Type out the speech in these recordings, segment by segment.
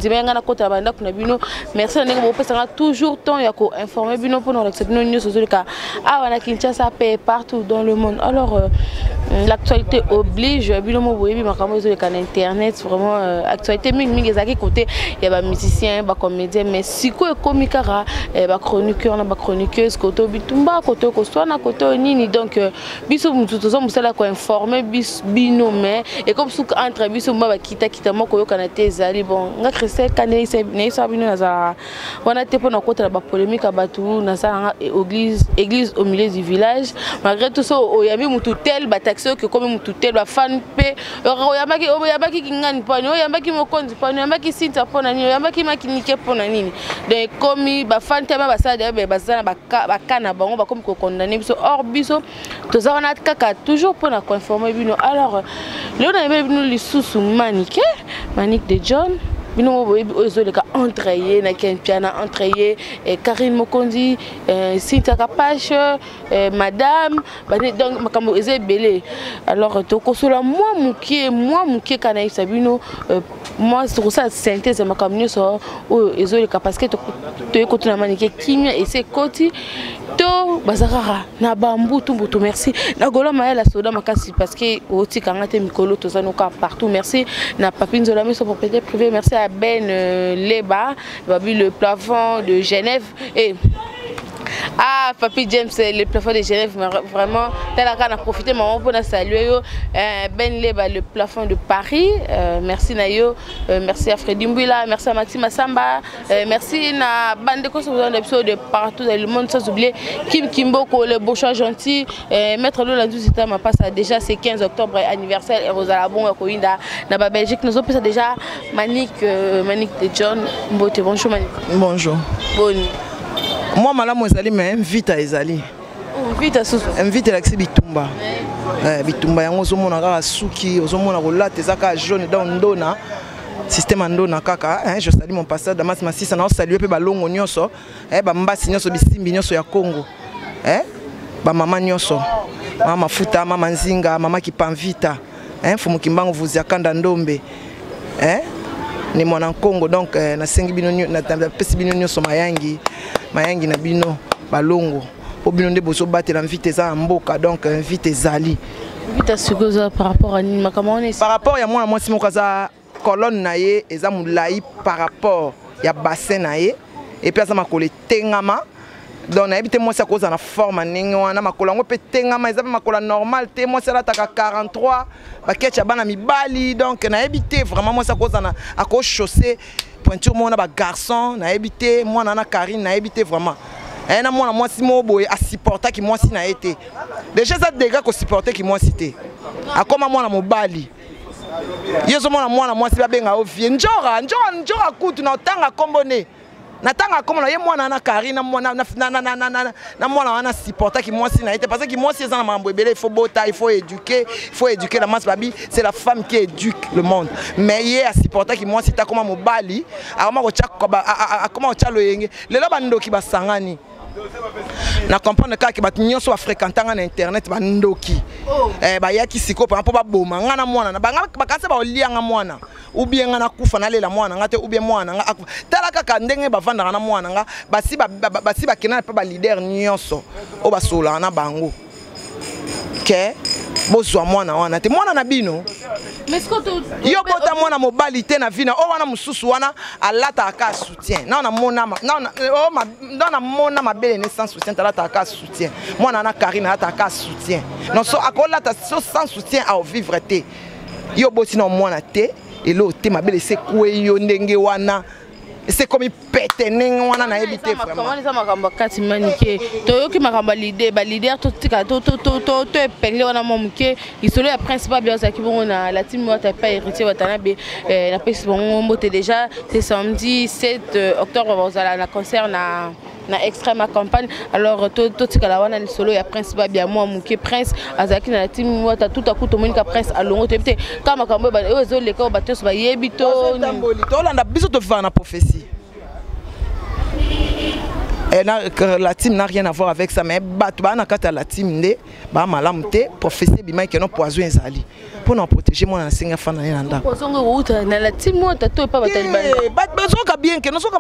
Bondima nga nakota bandako na bino. Merci na ndenge bopesanga toujours temps ya koinforme bino mpona kolakisa bino nyonso ezoleka awa na Kinshasa pe partout dans le monde. Alors l'actualité oblige, bino mo boyebi makambo ezoleka na internet. Vraiment actualité mingi mingi ezalaki côté ya bamusicien, bacomédien, mais sikoyo ekomi kaka bachroniqueur na bachroniqueuse, koto bitumba, koto koswana, koto nini. Donc biso motu toza mosala koinforme bino, mais ekomi suka entre biso mba bakitakita moko oyokana te. Ezali bon, nga Christelle nayebisaka bino, nazalaka wana te mpona kokotela bapolémique ya bato. Nasalanga église, église au milieu du village. Malgré tout so oyambi mutu tel, bataxi oyo ekomi mutu tel, bafan mpe oyambaki, oyambaki kingani mponi, oyambaki mokonzi mponi, oyambaki Sinta mpona nini, oyambaki Makinike mpona nini. Donc ekomi bafan te, ma basala deya baza na baka na bango, bakomi kokondane biso. Or biso toza wana kaka toujours mpona koinforme bino. Alors lelo nayebeli bino lisusu Manike, Manike de John. Bino mo boyebi oyo ezoleka entre ye na Ken Piana, entre ye Karine Mokonzi, Cynthia Kapache, madame. Donc makambo eza ebele. Alors tokosola mwa mokie, mwa mokie kaka nayebisa bino mwa tokosala synthèse ya makambo nyonso oyo ezoleka, parce que toye kotuna Manike, kimia esi ekoti to baza kaka na bambutu mbutu. Merci na Golo Mayela Soda makasi, parce que otikanga te mikolo, toza noka partout. Merci na Papi Nzola Miso, propriété privée. Merci à Ben Leba babi, le plafond de Genève, et ah, Papi James, le plafond de Genève, vraiment, tel a profité maman pour saluer yo. Ben Leba, le plafond de Paris. Merci na yo. Merci à Freddy Mbouila, merci à Maxime Assamba, merci na bande de partout dans le monde, sans oublier Kim Kimboko, le beau chat gentil, Maître Lola Nzuzita, ma passe déjà c'est 15 octobre anniversaire et Rosala Bon Koinda na ba Belgique. Nous avons déjà Manick, Manick de John Mbote. Bonjour Manick. Bonjour. Boni. Moi malamu ezali, mais vita ezali. Vita susu. Vita elakisi bitumba. Bitumba yango ozomona kaka suki, ozomona kolata eza kaka jaune, donc ndona système ya ndona kaka, hein. Je salue mon pasteur Damas Masisa, na osalue mpe balongo nyonso, bambasi nyonso, bisimbi nyonso ya Congo, hein, bamama nyonso, mama Mafuta, mama Nzinga, mama Kipanvita, hein, Fumu Kimbangu Vuziakanda Ndombe, hein, ni mwana Nkongo. Donc nasengi bino, napesi bino nyonso mayangi, mayangi na bino balongo, mpo bino nde bozobatela mvite eza na mboka. Donc mvite ezali. Vita sikoyo eza par rapport à nini makambo wana? Par rapport ya mwana mwasi moko aza colonne na ye eza molai par rapport ya bassin na ye, et puis aza makolo etengama. Donc nayebi te mwasi akozala na forme ndenge wana, makolo yango mpe etengama, eza mpe makolo ya normal te. Mwasi alataka 43 baketch ya bana mibali. Donc nayebi te vraiment mwasi akozala akochausse pointure moko na bagarçon. Nayebi te mwana na Karine, nayebi te vraiment na mwana mwasi moko boye asupportaki mwasi na ye te. Déjà eza dega kosupporteki mwasi te, akoma mwana mobali. Ye ozomona mwana mwasi babenga yo vie njora njora njora, kutu na otanga nkombo ne natanga nkombo na ye mwana na Karine na mwana wana supportaki mwasi na ye te, parce que mwasi eza na makambo ebele. Il faut bota, il faut éduquer, il faut éduquer la masse. Babi, c'est la femme qui éduque le monde, mais ye asupportaki mwasi te, akoma mobali, akoma kotya loyenge. Lelo bandoki basangani na comprendre kaka bato nyonso bafréquentanga na internet, bandoki. Oh. Bayaki sikoyo mpo baboma nga na mwana na bakanisa baolianga mwana, ou bien nga nakufa nalela mwana nga te, ou bien mwana nga akufa. Tala kaka ndenge bavandaka na mwana nga, basi basi bakenda mpe baleader nyonso oyo basololaka na bango ke bozwa mwana wana te, mwana na bino. Yo bota mwana mobali te na vi na oyo wana mosusu wana alataka ka soutien. Nao namona mabele ne sans soutien, talataka ka soutien. Mwana wana Karine alataka ka soutien. Non, so akolata so sans soutien aovivre te. Yo boti na mwana te, eloo te, mabele ese kwei yo ndenge wana, ese komi pete ndenge wana, nayebi te. Vraiment eza makambo ya kati. Manike, toyoki makambo ya leader, baleader, totika to épingle wana mwa moke. Lisolo ya Prince Babia ozalaki bongo na la team Wata epai Héritier Watanabe. Napesi bango mbote. Déjà c'est samedi 7 octobre, bazala na concert na extrême campagne. Alors totikala wana lisolo ya Prince Babia mwa moke. Prince azalaki na la team Wata, tout à coup tomonika Prince alongo. Toyebi te kaka makambo oyo ezoleka, oyo bato nyonso bayebi to Tolanda biso, tovivaka na prophétie. Na, la team n'a rien à voir avec ça, mais bato baa na kati ya la team nde baa malamu te. Prophétie ebimaki keno poison ezali mpo na protéger mwana. Nasengi afanda ne na ndako. Bazoka bien ke nosoka.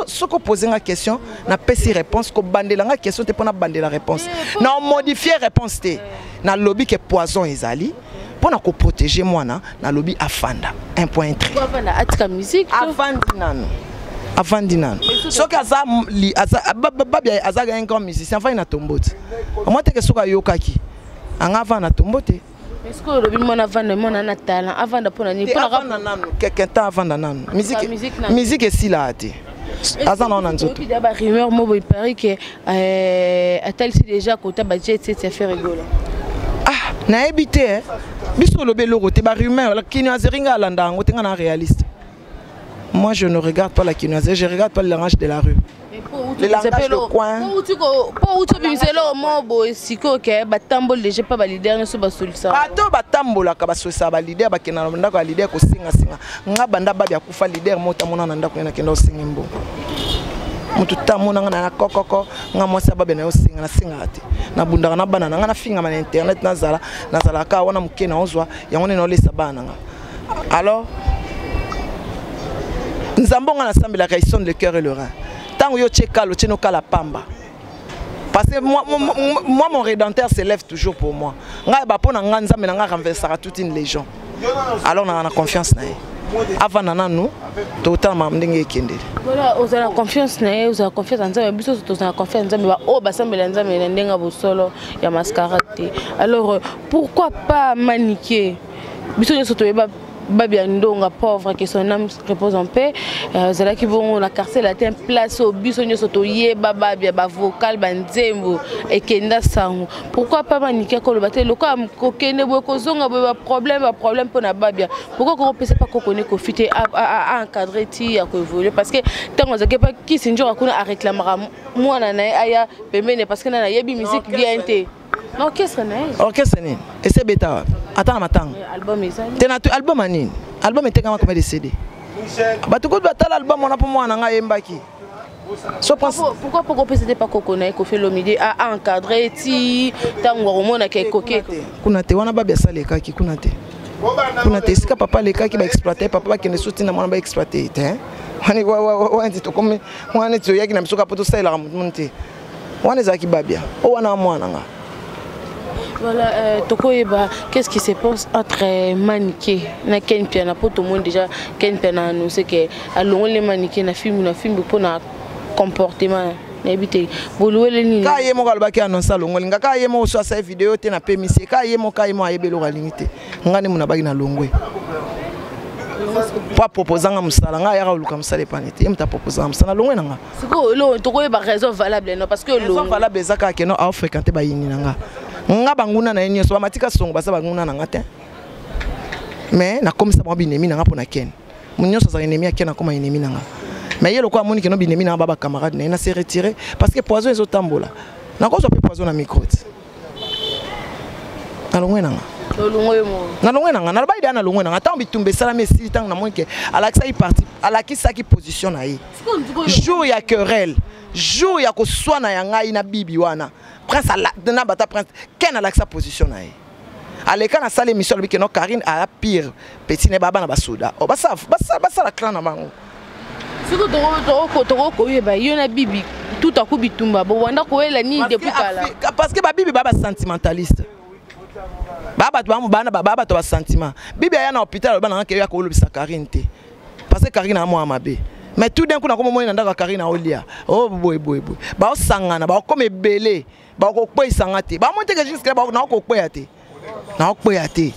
Soki opose nga question, napesi réponse. Kobandela nga question te mpo nabandela réponse, na omodifie réponse te. Nalobi ke poison ezali mpo na koprotéger mwana. Nalobi afanda, un point trait. Afandi nano, afandi nano. Soki aza Babi, azaka un grand musicien, afandi na tombo te. Omoi teke soki ayokaki anga avanda na tombo te. Est-ce que olobi mwana avanda? Mwana na talent, avanda mpona nini? Avanda nano quelque temps, avanda nano. Musique esilaka te, aza nao na nzoto. Barumeur mo boye, paraît que atalisi déjà kota bajet set ya Ferre Gola. Ah, nayebi te. Biso olobi eloko te. Barumeur, kinoiserie, nga alanda yango te. Nga na réaliste, moi je ne regarde pas la kinoiserie, je regarde pas le langage de la rue, le langage de coin. Mpo uti obimisa eloko moko boye sikoyo ke batamboli déjà mpa baleader nyonso basolisaka. Bato batambolaka, basolisaka baleader, bakenda na ndako ya leader kosengasenga. Nga banda Babi akufa, leader moko tamona na ndako ye nakenda kosenga mbongo. Motu tamonanga na kokoko. Nga mwasi ya Babe na yo osenga, nasengaka te. Nabundaka na bana na nga. Nafingama na internet, nazala nazalaka wana moke, naozwa yango nde naolesa bana na nga. Alors Nzambe nga nasambelaka, il sonde le cœur et le rein. Ntango yo tie kalo, tie nokala pamba, parce que moi, moi, moi, mon rédempteur s'élève toujours pour moi. Ngai bapo na nga, Nzambe na nga renversera toute une légion. Alors na na confiance na ye, avanda nanu, totala ndenge ekendeli. Voilà, ozala confiance na ye, ozala confiance na Nzambe. Biso tozala confiance na Nzambe, baoyo basambela Nzambe na ndenge ya bosolo ya mascarade te. Alors pourquoi pas Manike? Biso nyonso toyeba Babia Ndonga, pauvre, que son âme repose en paix. Azalaki bongo na Quartier Latin, place oyo biso nyonso toyeba Babia, bavocal, banzembo ekenda sango. Pourquoi pas Manike koloba te lokola kokende boye, kozonga boye, baproblème, baproblème mpo na Babia? Pourquoi kokopesa pa kokone Kofi te aencadre ti ya koévolue? Parce que ntango azalaki pa kisi nzoka kuna, aréclamaka mwana na ye aya pembeni, parce que nana ayebi musique bien te na orchestre na ye. Orchestre nini ese ebeta wapi? Ata na matanga. Album ezali. Te, na album ya nini? Album etekama combien de CD? Bato kutu batala album wana mpo mwana na ngai ayembaki. So prince. Pourquoi poko opesa te pa koko na ye Kofi Olomide aencadre ti ntango akomonaka ekoki? Kuna te. Wana Babi asala ekaki kuna te, kuna te. Esika papa alekaki, baexploite papa, bakende so ntina mwana baexploite ye te. Wana neti tokomi wana, neti toyaki na biso kaka mpo tosalelaka motu moni te. Wana ezalaki Babia o wana mwana nga. Voilà, tokoyeba qu'est-ce qui se passe entre Manike na Ken Piana, po tomoni déjà Ken Piana annoncé que alongoli Manike na film, na film mpo na comportement. Nayebi te boluwele nini. Ka ye moko alobaki, annonce alongoli nga. Ka ye moko so asali video te, napemisi ye. Ka ye moko, ka ye moko ayebi eloko alingi te. Nga nde moto nabaki na longwe po aproposanga mosala. Nga ayaka koluka mosala epani te, ye moto aproposanga mosala, longwe na nga. Sikoyo eloko tokoyeba, raison valable, non? Parce que raison valable eza kaka keno aofréquente bayini na nga. Nga banguna na ye nyonso bamatika songo, baza banguna na nga te, mais nakomisa bango binemi na nga mpo na Ken. Mo nyonso azalaka ennemi ya Ken akoma ennemi na nga. Mais ye lokola amoni keno binemi na nga ba bacamarade na ye, na se retire parce que poison ezotambola. Nakozwa mpe poison na micro te. Nalongwe na nga. Olongo yo moko. Nalongwe na nga, nalobaki deya nalongwe na nga. Ntango bitumba esalami, esili. Ntango namoni ke alakisaki parti, alakisaki position na ye jour ya querelle, jour ya koswana ya ngai na Bibi wana, Prince na bata Prince Ken, alakisa position na ye. Aleka na sala émission, alobi ke no Karine aya pire petit ne baba na basoda. Oh, basala clan na bango. Sikoyo tokokoyeba yo na Bibi, tout à coup bitumba bowanda koyela nini depuis kala? Parce que babibi baa basentimentaliste, baa bato bana, baa bato basentiment. Bibi aya na hôpital, aloba nanga ke yo ya kolobisa Karine te, parce que Karine amwa mabe. Mais tout d'un coup nakoma omoni na ndako ya Karine aolia o boye boye boye, baosangana, baokoma ebele, bakokweyisanga te. Bamoni teke jusque naokokweya te, naokweya te.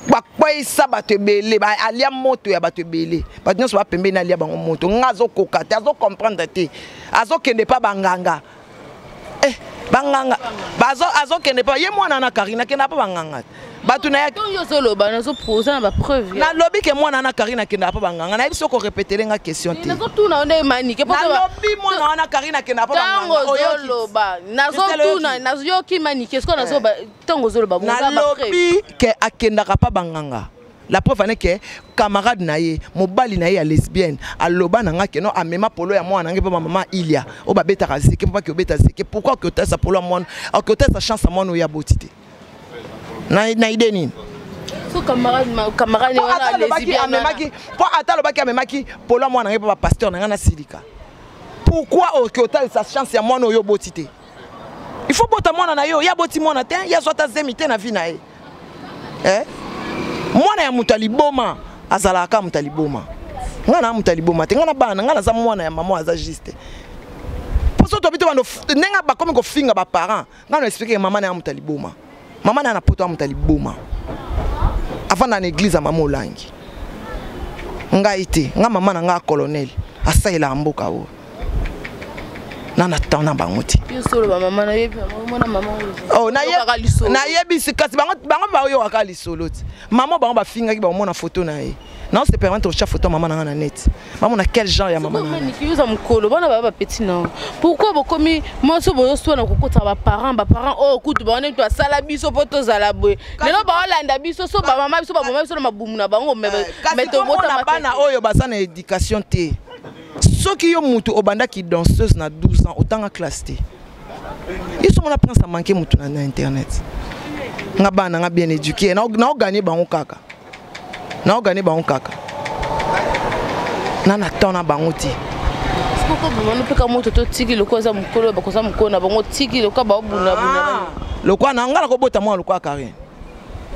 Bakweyisa bato ebele, alia moto ya bato ebele. Bato nyonso bapembeni, alia bango moto. Nga azokoka te, azocomprendre te, azokende pa banganga, banganga azokende pa ye mwana na Karine, akenda pa banganga, bato na ye. Yo ozoloba, nazoposa na bapreuve. Nalobi ke mwana na Karine akendaka pa banganga. Nayebi soki orepetele nga question te. Nazotuna yo nde, Manike. Nalobi mwana wana Karine akendaka pa ntango ozoloba, nazotuna, nazoyoki Manike. Sikoyo nazoba, ntango ozoloba. Nalobi ke akendaka pa banganga. La preuve ane ke camarade na ye, mobali na ye ya lesbienne, aloba na nga ke non, amema polo ya mwana nge mpe bamama Ilia oyo babetaka zeke mpo baki obeta zeke. Pourquoi oki otalisa polo ya mwana, oki otalisa chance ya mwana oyo aboti te na ide nini? So camarade, camarade wana alobaki amemaki, mpo ata alobaki amemaki polo ya mwana nge mpo bapasteur na ngai nasilika. Pourquoi oki otalisa chance ya mwana oyo oboti te? Il faut bota mwana na yo. Ye aboti mwana te, ye azwa ata zemi te na vie na ye. Eh? Mwana ya moto ya liboma azalaka kaka moto ya liboma. Ngai na moto ya liboma te, ngai na bana ngai naza mwana ya mama aza juste. Mpo so tobi te bando ndenge bakomi kofinga baparent, ngai na explike mama na ya moto ya liboma, mama na ya na poto ya moto ya liboma, avanda na église ya mama Olangi. Ngai te, ngai mama na ngai ya colonel asalelaka mboka oyo na temps na bango te. Nayebisi kasi bango bayokaka lisolo ti mama bango bafingaki, bamona foto na ye na se permettre otya foto ya mama na nga na net, bamona quel genre ya mama na. Yoza mokolo, bana baya bapeti na pourquoi bokomi mwasi bozoswana kokotaka baparent, baparent oyo kutu bango nde asala biso mpo tozala boye. Lelo baolanda biso so bamama biso, bamama biso na mabumu na bango. Mais tobota bana oyo baza na éducation te. Soki yo mutu obandaki danseuse na 12 ans, otanga classe te, ye so mona prince amanke mutu na internet. Nga bana nga bien éduqué, naoganye bango kaka, naoganye bango kaka na temps na bango te. Koko bamano mpe ka moto totiki lokola aza mokolo, bakoza mokolo na bango, tiki lokola baobunabuna. Lokola na nga nakobota mwana lokola Karine,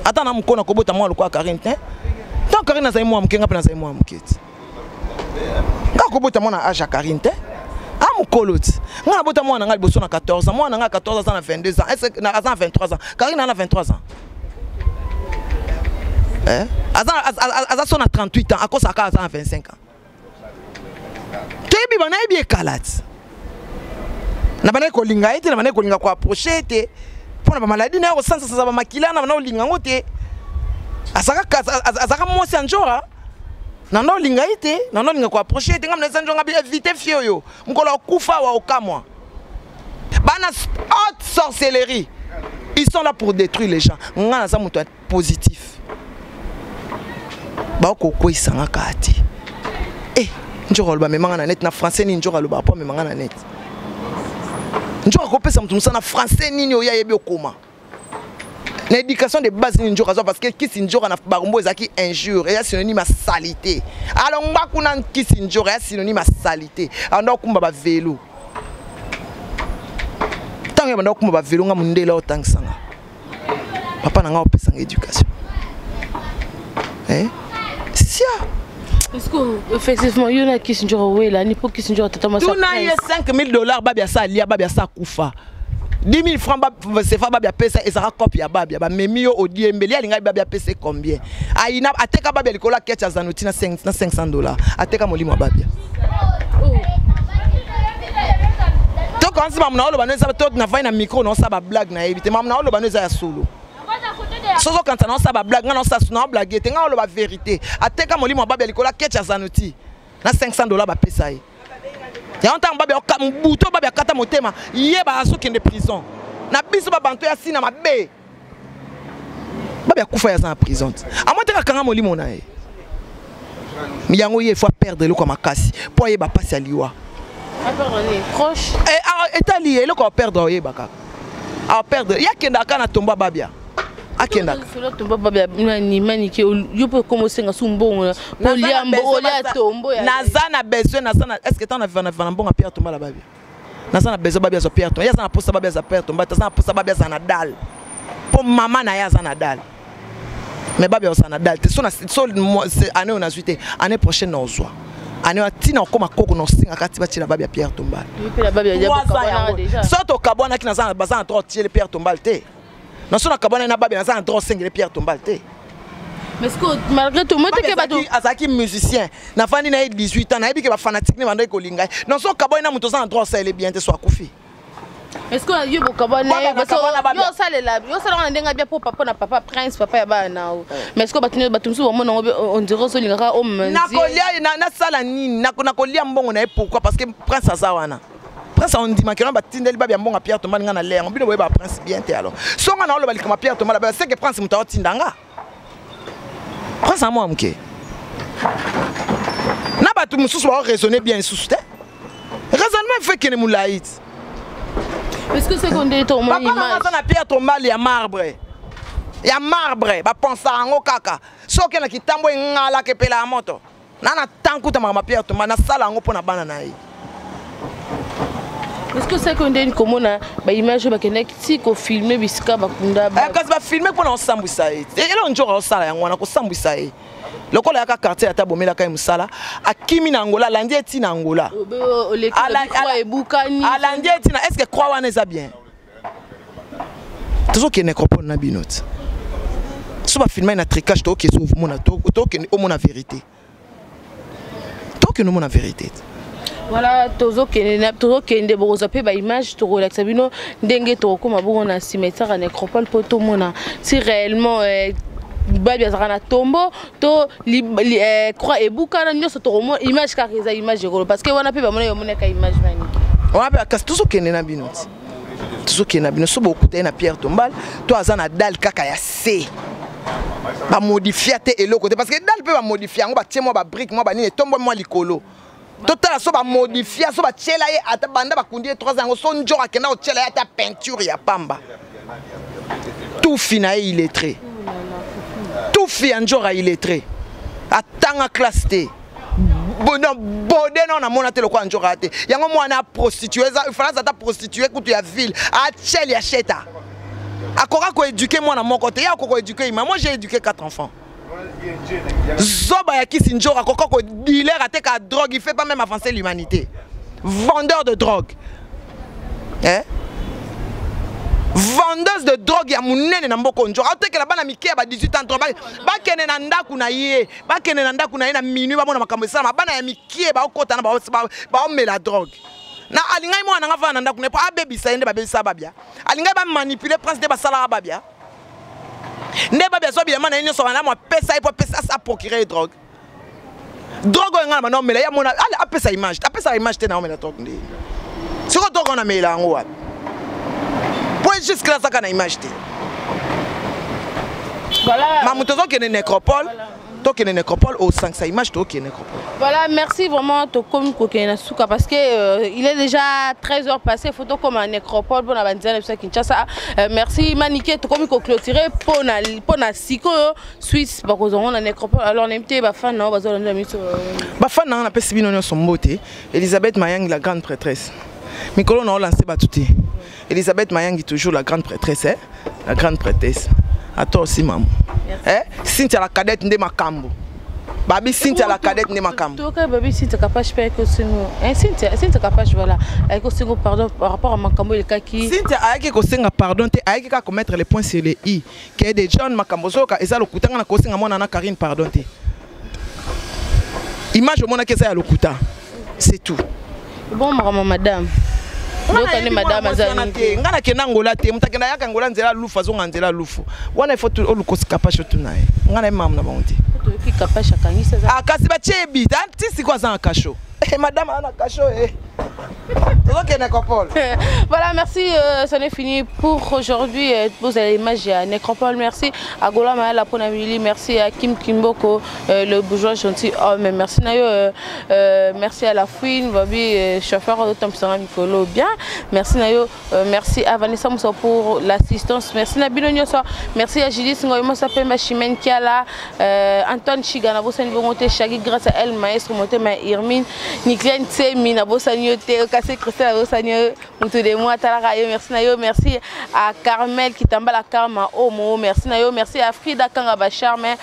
ata na mokolo nakobota mwana lokola Karine te. Tant Karine azali mwana moke, nga mpe nazali mwana moke ti. Nga kobota mwana age ya Karine te, a mokolo ti. Nga nabota mwana nga liboso na 14 ans. Mwana nga 14 aza na 22 ans, aza na 23 ans. Karine aza na 23 ans. Eh? Aza so na 38 ans, akosaka aza na 25 ans. Toyebi bana, yebi ekala ti na bandaki kolinga ye te, na bandaki kolinga koapproche ye te mpo na bamaladi na ye, kosansasansa bamakila na banda kolinga yango te. Azalaka mwasi ya njora, na ndo olinga ye te, na ndo olinga koapproche ye te. Ngai naza njonga bi évite fille oyo, mokolo akufa awa okamwa. Bana haute sorcellerie, ils sont là pour détruire les gens. Ngai naza moto ya positif, bakokweyisanga kaka te. E njoka aloba amemanga na net na français nini? Njoka aloba po amemanga na net. Njoka akopesa moto mosala na français nini oyo ayebi okoma na éducation de base nini njoka azwa? Parce que kisi njoka na barumbu ezalaki injure, eya synonyme ya salité. Alongba kuna, kisi njoka eya synonyme ya salité. Anda okumba bavelo, ntango ya banda okumba bavelo, nga mondele otangisanga, papa na nga opesanga éducation. Eh? Sia. Est-ce que effectivement yo na kisi njoka wela ni po kisi njoka tata masa? Tuna ye 5000 $ babia sa alia, babia sa kufa 10 000 francs sefa babia pesa, ezalaka cope ya babia bamemi yo odiembeli alingaki babia pesa combien? Aina ateka babia likolo ya keti ya Zanoti na 500 $, ateka molimo ya babia. Tokanisi mamu na oloba no eza to navai na micro naosala bablague, nayebi te. Mamu na oloba no eza ya solo. Soki okanisa naosala bablague, nga naosala naoblague te, nga oloba vérité. Ateka molimo ya babia likolo ya keti ya Zanoti na 500 $ bapesa ye. Yango ntango babia butu, babia akata motema, ye azokende prison na biso babanto ya sina mabe. Babia kufa, ye aza na prison te, amoi te kakanga molimo na ye. Yango ye faut perdre eloko ya makasi mpo ayeba mpasi ya liwa. Etali ye eloko aperdre, oyeba kaka aperdre. Ye akendaka na tombo babia, akendaka. Tombo babia nani? Manike, yo mpe okoma osenga su mbongo olia tombo. Naza na besoin, naza na, est ce que ntango na viva na mbongo ya Pierre Tombala babia, naza na besoin babia azwa Pierre Tomba. Ye aza na posa babia aza Pierre Tomba, aza na posa babia aza na dale mpo mama na ye aza na dale. Mais babia ozala na dale te. So année oyo nazwi te, année prochaine na ozwa. Année oyo ntina okóma koko na osengaka ti batiela babia Pierre Tombale. So tokabwanaki, baza na droit otiele Pierre Tombale te. Na so nakabwanaki na babia, naza na droit osengele Pierre Tombale te. Mais ce malgré tout, moi te bato azalaki musicien, nafandi na ye 18 ans, nayebi ke bafanatique ne bandaki kolinga ye. Non, so okabwani na moto, oza na droit osalele bien te, so akufi. Est-ce que yo bokabwana yo osalela, yo osalaka na ndenge abia mpo papa na papa Prince, papa ya bana na yo? Mais est-ce que bato mosusu bamona yango, on dirait ozolingaka? Nakolia, nasala nini? Nakolia mbongo na ye pourquoi? Parce que Prince aza wana, Prince aondimaki wana batindeli babia mbongo ya Pierre Tombale, nga na le yango. Bino boyeba Prince bien te. Alors so nga na oloba likambo ya Pierre Tombale, c'est que Prince moto aotinda nga. Prince amwa moke na bato mosusu baoraisonne bien lisusu te. Raisonnement il faut ekende molai ti. Est-ce que c'est qu'on dit ton papa nanga aza na pierre tombale ya marbre, ya marbre, bapensa yango kaka soki na kitambo engalaka epela ya moto na na tankuta makambo ya pierre tombale, nasala yango mpo na bana na ye. Est-ce que c'est qu'on dit komona ba image bakendaki ti kofilme bisika bakunda? Kasi bafilme mpona kosambwisa ye. Eloko nzoka osala yango wana, kosambwisa ye lokola yaka quartier, ata bomelaka ye mosala, akimi na Angola, alandi ye ti na Angola. Ebukani. Alandi ye ntina. Est ce que croix wana eza bien? Tozokende nécropole na bino ti so bafilme na tricage, tokende omona, tokende omona vérité, tokende omona vérité. Voilà, tozokende, tozokende, bokozwa mpe baimage, tokolakisa bino ndenge tokokóma bongo na cimetière ya nécropole mpo tomona si réellement babi azalaka na tombo to croix ebukana nyonso. Tokomona image kaka, eza image ekolo, parce que wana mpe bamona, bamonaka image nani. Wana mpe, kasi tozokende na bino ti, tozokende na bino so bokuta ye na pierre tombale to aza na dalle kaka ya se, bamodifia te eloko te, parce que dalle mpe bamodifia yango, batie mwa babrique, mwa banini, etombwa mwa likolo. Totala so bamodifia, so batiela ye ata banda bakundi ye 3 yango, so njoko akenda kotiela ye ata peinture ya pamba. Tufi na ye, illettré, tufi ya njora, illettré, atanga classe te. Bode no namona te lokola nzoka te. Yango mwana prostitué, France ata prostitué kutu ya ville atieli ya sheta akoka koéduquer mwana moko te. Ye akoka koéduquer ima? Moi, j'ai éduqué quatre enfants. Zoba ya kisi nzoka akoka kodealer, ateka drogue, il fait pas même avancer l'humanité. Vendeur de drogue, eh? Vendeuse de drogue ya monene na mboka. Nzoka atekela bana mike ya ba 18 ans drogue. Bakende na ndako na ye, bakende na ndako na ye na minuit, bamona makambo esalama. Bana ya mike baokota na baomela drogue na alingai mwana nanga vana na ndako na ye mpo abebisa ye. Nde babebisa babia, alingai bamanipuler prince, nde basalaka babia, nde babia azwa bilamba na ye nyonso wana, apesa ye mpo apesa aprocurer ye drogue. Drogue oyo ngai na banda omela, ye amona, apesa image, apesaka image te na omela drogue. Nde sikoyo drogue wana amela yango wapi? Po jusque là azaka na image te. Mamu, tozokende nécropole, tokende nécropole, osangisa image, tokende nécropole. Voilà, merci vraiment. Tokomi kokende na suka parce que il est déjà 13 heures passées. Faut tokoma nécropole mpona banzela na biso ya Kinshasa. Merci Manike, tokomi koclôturer mpona sikoyo. Suisse bakozwango na nécropole. Alors nayebi te, bafan nao bazolanda miso. Bafan nanga, napesi bino nyonso mbote. Elisabeth Mayangi, la grande prêtresse, mikolo na olance bato te. Elisabeth Mayangi, toujours la grande prêtresse, eh? La grande prêtresse, ata aussi mamu, eh? Cynthia la cadette nde makambo, babi Cynthia la cadette nde makambo. Toka babi Cynthia Kapache mpe ayaki osengo, Cynthia Kapache, voilà, ayaki osengo pardon par rapport à makambo elekaki. Cynthia ayaki kosenga pardon te, ayaki kaka komettre les points sur les i ke de John. Makambo ozoyoka eza lokuta. Nga na kosenga mwana na Karine pardon te. Image omonaki eza ya lokuta, c'est tout. Bon, makambo madame yokani, madame aza. Te, nga nakenda Ngola te. Moto akenda yaka Ngola nzela lufu, azonga nzela lufu wana. Il faut oluka Kapashe, otuna ye. Nga na ye mamu na bango te. Toyoki Kapashe akangisi. Kasi batie ye bita ti sikoyo aza na kasho. Madame aza na kasho e. Tozokende Nécropole. Voilà, merci. C'en est fini pour aujourd'hui. Vous avez l'image à Nécropole. Merci à Gola Maëla Ponamili. Merci à Kim Kimboko, le bourgeois gentil homme. Merci Nayo. Merci à la Fouine, Bobby, chauffeur de Thompson Mikolo. Bien. Merci Nayo. Merci à Vanessa Moussa pour l'assistance. Merci Nabino Nyoso. Merci à Julie Ngoymo Sapemba, Chimène Kiala, Antoine Chiga, Nabosani Bongote, Shaggy grâce à elle, Maestro Motema Irmine, Niklen Tsemi, Nabosani Yote, Okase Christelle, Nabosani Mutu de moi, Talaka yo, merci Nayo, merci à Carmel Kitambala Karma Omo, merci Nayo, merci à Frida Kanga Bacharme,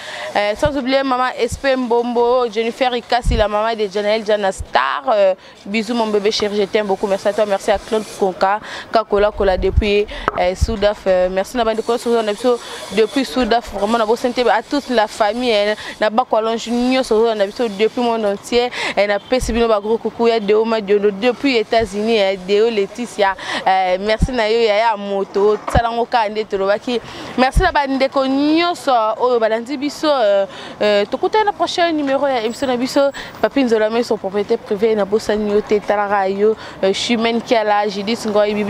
sans oublier maman SP Mbombo, Jennifer Ikasi, la maman de Janelle Jana Star, bisous mon bébé chéri, je t'aime beaucoup, merci à toi, merci à Claude Konka, Kakola Kola depuis Soudaf, merci Nabandeko depuis Soudaf, vraiment à toute la famille, Nabakwalonge nyonso na biso depuis monde entier, na pesi bino ba gros coucou ya Deo Madiondo depuis États-Unis, Deo Laetitia, merci na yo ya moto salango ka nde tolobaki. Merci na bandeko nyonso oyo balandi biso. Tokutana na prochain numéro ya émission na biso. Papi Nzola, son propriété privée, na bosani yo te, talaka yo, Chimène Kiala, Judith Ngoy.